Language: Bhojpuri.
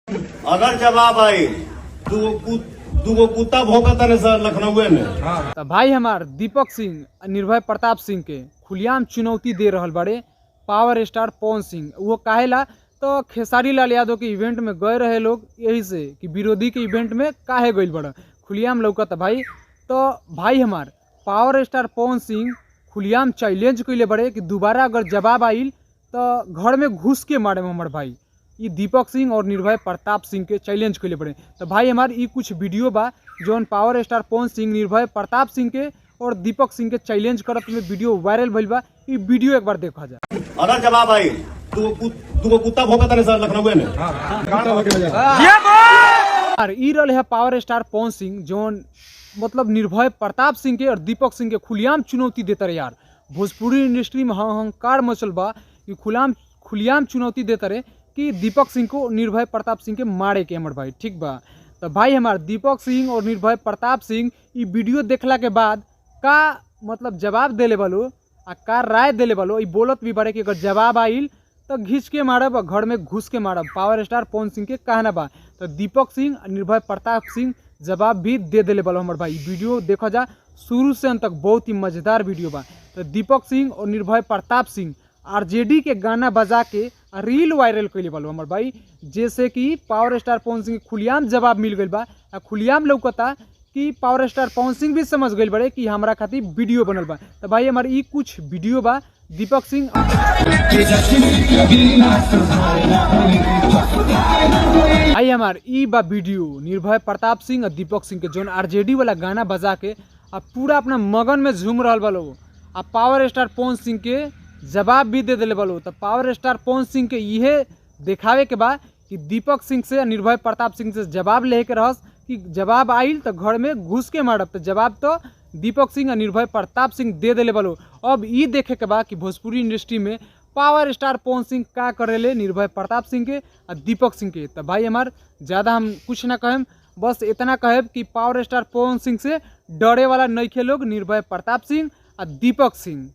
अगर जवाब आई, दूगो कुत्ता भौंकता ने सर लखनऊ में। तो भाई हमार, दीपक सिंह आ निर्भय प्रताप सिंह के खुलेआम चुनौती दे रहल बाड़े पावर स्टार पवन सिंह। वो काहेला? तो खेसारी लाल यादव के इवेंट में गए रहे लोग, यही से कि विरोधी के इवेंट में काहे गइल बड़ा, खुलेआम लौकत भाई। तो भाई हमार, पावर स्टार पवन सिंह खुलेआम चैलेंज कैले बड़े कि दोबारा अगर जवाब आइल तो घर में घुस के मारे हमर भाई। ई दीपक सिंह और निर्भय प्रताप सिंह के चैलेंज कैले बड़े। तो भाई हमार, ई कुछ वीडियो बा जौन पावर स्टार पवन सिंह निर्भय प्रताप सिंह के और दीपक सिंह के चैलेंज करत में वीडियो वायरल भइल बा। ई वीडियो एक बार देखा जा। अगर जवाब आई, दूगो कुत्ता भौंकता ने सर लखनऊ में। और ई रहले है पावर स्टार पवन सिंह, जौन मतलब निर्भय प्रताप सिंह के और दीपक सिंह के खुलेआम चुनौती देता रहे। यार, भोजपुरी इंडस्ट्री में हाहाकार मचल बा कि खुलाम खुलेआम चुनौती देता रहे कि दीपक सिंह को, निर्भय प्रताप सिंह के मारे के हमर भाई, ठीक बा। तो भाई हमार, दीपक सिंह और निर्भय प्रताप सिंह ई वीडियो देखला के बाद का मतलब जवाब देले बालो आ का राय देले बालो। ई बोलत भी बारे कि अगर जवाब आइल तो घींच के मारब और घर में घुस के मारब, पावर स्टार पवन सिंह के कहना बा। तो दीपक सिंह आ निर्भय प्रताप सिंह जवाब भी दे देले बालो हमर भाई। वीडियो देखा जा शुरू से अंत तक, बहुत ही मज़ेदार वीडियो बा। तो दीपक सिंह और निर्भय प्रताप सिंह आरजेडी के गाना बजा के रील वायरल कैले बालो हमर भाई, जैसे कि पावर स्टार पवन सिंह के खुलेआम जवाब मिल गइल बा। आ खुलेआम लौकता कि पावर स्टार पवन सिंह भी समझ गइल बड़े कि हमरा खातिर वीडियो बनल बा। तो भाई हमार, ई कुछ वीडियो बा दीपक सिंह। भाई हमार, ई बा वीडियो निर्भय प्रताप सिंह और दीपक सिंह के, जोन आरजेडी वाला गाना बजा के आ पूरा अपना मगन में झूम रहल बा लोग आ पावर स्टार पवन सिंह के जवाब भी दे दिले बा लोग। तो पावर स्टार पवन सिंह के इहे देखावे के बा कि दीपक सिंह से, निर्भय प्रताप सिंह से जवाब ले के रहस कि जवाब आइल तो घर में घुस के मारब। तो जवाब तो दीपक सिंह और निर्भय प्रताप सिंह दे दिले बा लोग। अब ई देखे के बा कि भोजपुरी इंडस्ट्री में पावर स्टार पवन सिंह का करेले निर्भय प्रताप सिंह के और दीपक सिंह के। तो भाई हमार, ज़्यादा हम कुछ ना कहेम, बस इतना कहेब कि पावर स्टार पवन सिंह से डरे वाला नइखे लोग निर्भय प्रताप सिंह और दीपक सिंह।